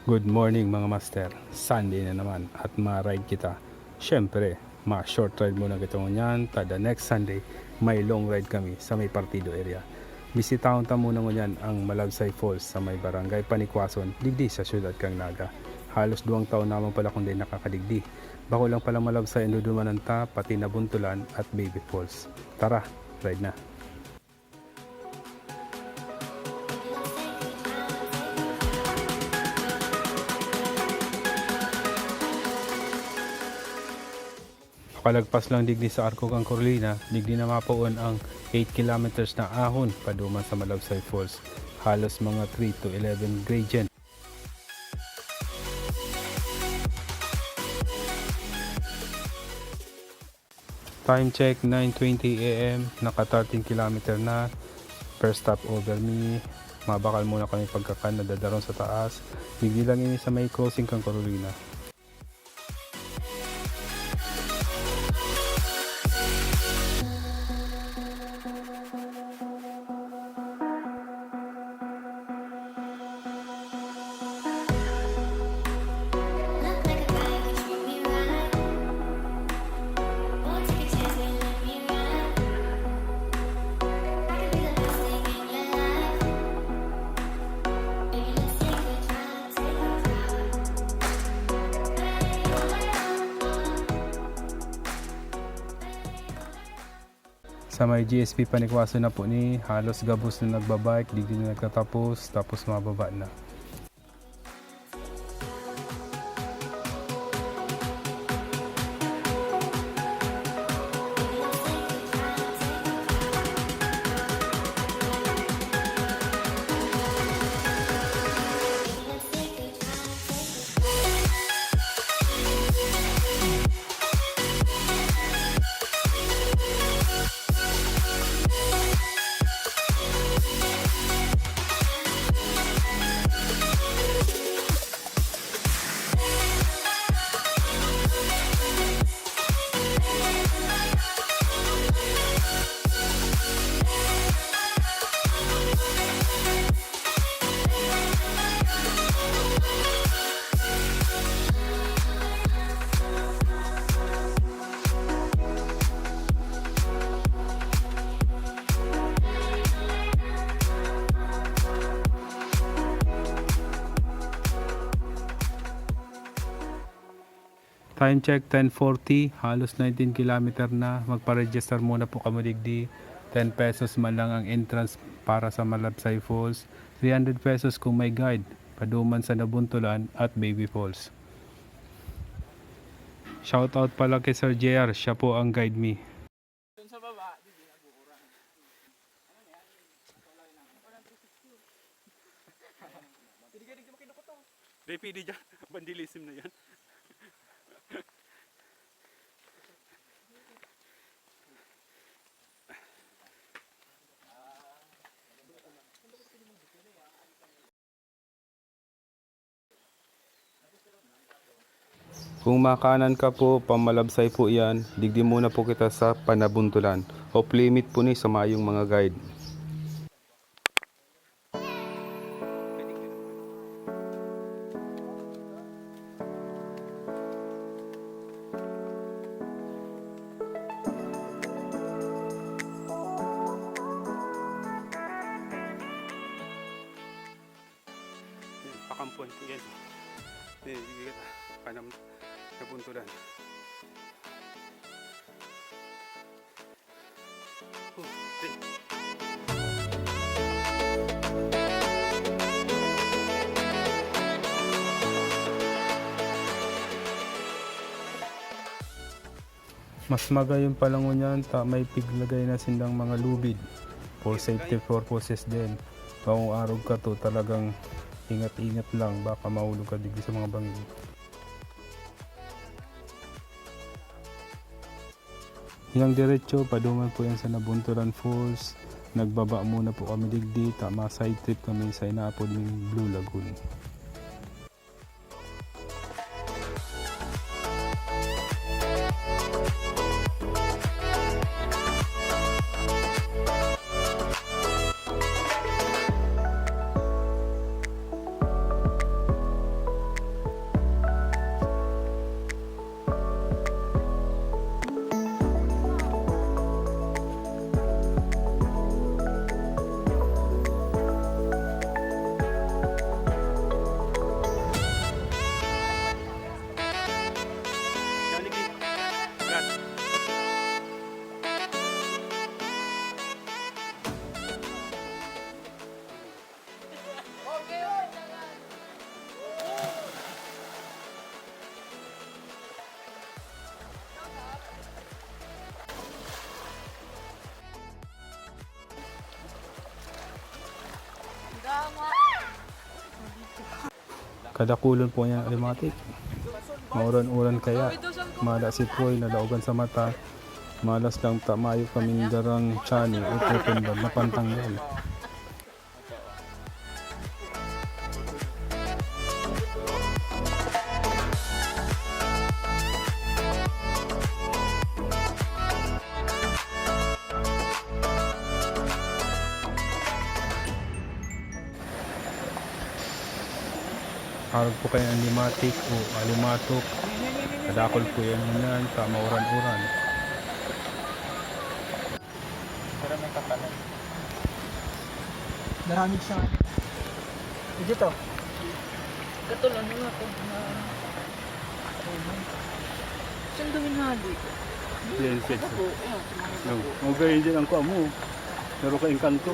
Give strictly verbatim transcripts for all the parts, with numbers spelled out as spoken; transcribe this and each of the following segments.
Good morning, mga master. Sunday na naman at ma-ride kita. Siyempre, ma-short ride muna kita ngunyan, tada next Sunday, may long ride kami sa may Partido area. Bisitahon ta muna ngunyan ang Malabsay Falls sa may Barangay Panikwason, digdi sa siyudad kan Naga. Halos duwang taon na man pala akong dai nakakadigdi. Bako lang pala Malabsay an dudumanan ta, pati Nabuntulan at Baby Falls. Tara, ride na! Pakalagpas lang digdi sa Arco kan Carolina, digdi na mapoon ang eight kilometers na ahon paduman sa Malabsay Falls. Halos mga three to eleven gradient. Time check, nine twenty A M, naka thirteen kilometer na. First stop over mi. Mabakal muna kami pagkakan na dadaron sa taas. Digdi lang ini sa may crossing kan Carolina. Sa may G S P Panikwason na po ni, halos gabos na nagbabike, digdi na nagtatapos, tapos mababa na. Time check, ten forty, halos nineteen kilometer na. Magpa-register muna po kamo digdi. Ten pesos man lang ang entrance para sa Malabsay Falls. Three hundred pesos kung may guide, paduman sa Nabuntulan at Baby Falls. Shout out pala kay Sir J R, siya po ang guide mi. Doon sa baba, di, di nag-uuran. Ano na yan? Pwede kayo, di makinukot to. Di, pwede dyan. Vandalism na yan. Kung makanan ka po, pamalabsay po yan, digdi muna po kita sa Panabuntulan. Off limit po ni sa mayong mga guide. Yan, pakampuan ko yan. Yan, yan, yan. Panam-, nabuntulan. Oh, yan. Mas magayon pa lang ngunyan ta may piglagay na sindang mga lubid for safety purposes din. Kung arog ka to, talagang ingat-ingat lang, baka mahulog ka digdi sa mga bangin. Yang diretso, paduman po yan sa Nabuntulan Falls. Nagbaba muna po kami digdi, ta ma-side trip kami sa inaapod ning Blue Lagoon. Kadakulon po niyan alimatik. Mauran-uran kaya. Mala si Troy, nalaogan sa mata. Malas lang ta mayo kaming darang tiyan, utoton ba, napantanggal. Arog po kayo ang limatik o alimatok. Kadakol po yan ngunyan, kamauran-uran. Pero may kapalan. Maraming siya. Dito. Katulad na to. Saan gawin hali? Yan, sir. Ito po. Ayan, sumunod na No. po. Okay, yun ang kuha mo. Pero ka-engkanto.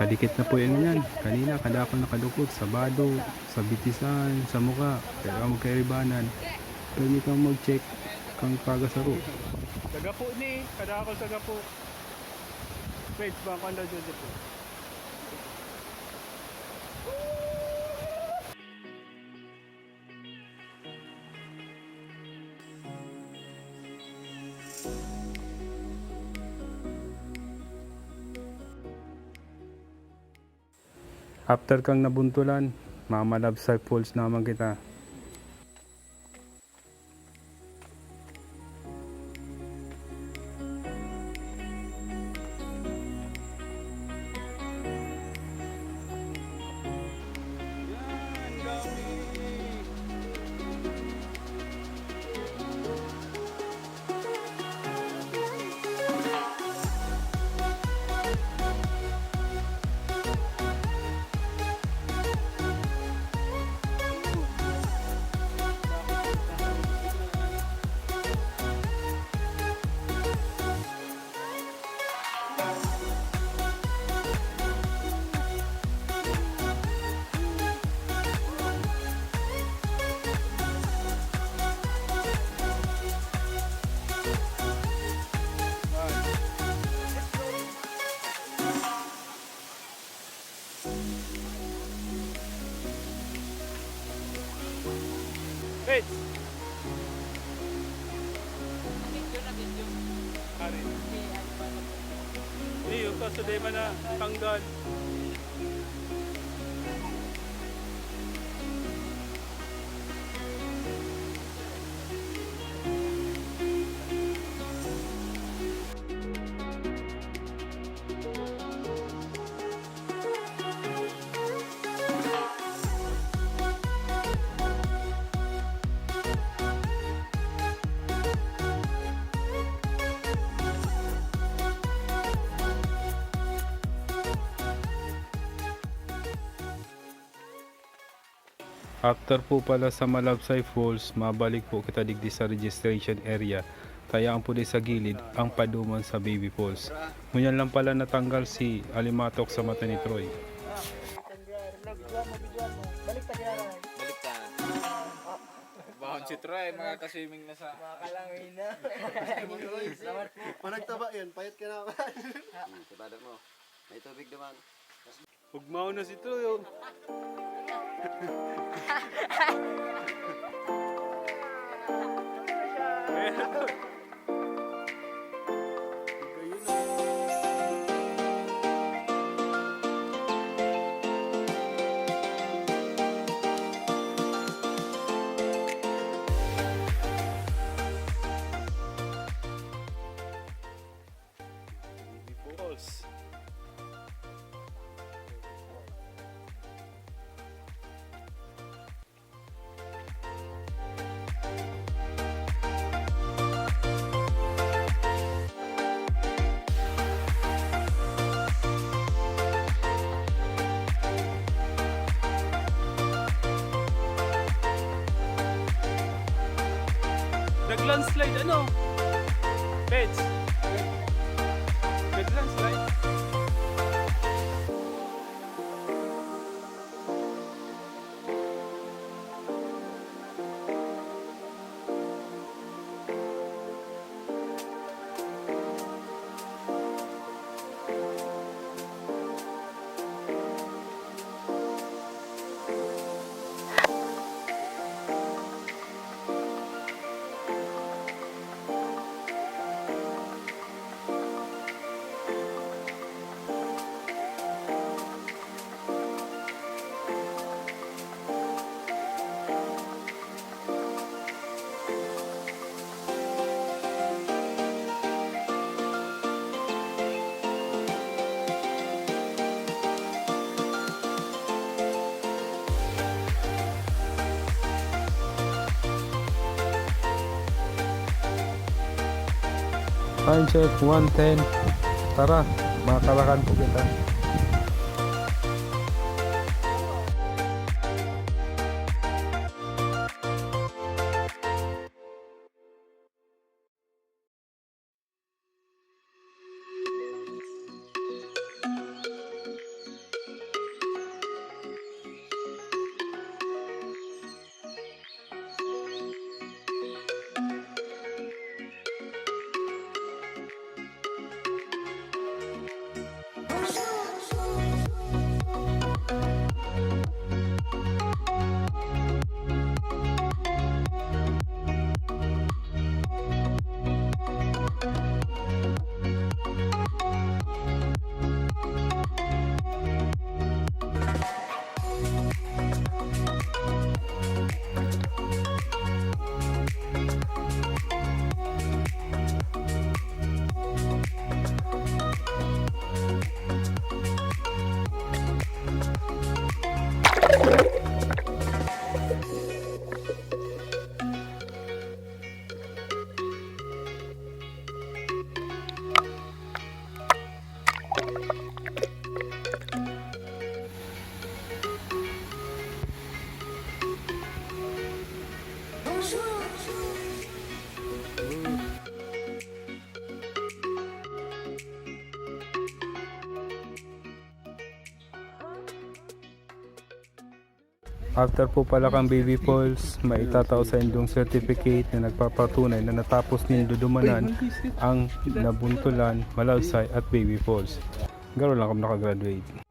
Kadikit na po yan ngunyan. Kanina, kadakol na kadukot sa bado, sa bitisan, sa muka. Pero ang magkairibanan, pwede kang mag-check kang paga saro. Sa gapo ni, kadakol sa gapo. Wait, baka ang radyo dito. After kang nabuntulan, mamalabsay falls naman kita. Pets! Video na video. Ari. Hindi, yung kaso di man na tanggal. After po pala sa Malabsay Falls, mabalik po kita digdi sa registration area. Kaya ang pudi sa gilid, ang paduman sa Baby Falls. Ngunyan lang pala natanggal si alimatok sa mata ni Troy. Balik ka. Bahon si Troy, makakaswimming na sa Makalangoy na. Managtaba yan, payat ka naman. Hmm, sa badak mo. May tubig naman. Ugmaw na si Troy, oh. Balls. Landslide, ano? Peds. Peds landslide. Time check, one ten. Tara, makalakan po kita. After po pala kan Baby Falls, may itatao sa indong certificate na nagpapatunay na natapos nindo dumanan ang Nabuntulan, Malagsay at Baby Falls. Garo lang kami nakagraduate.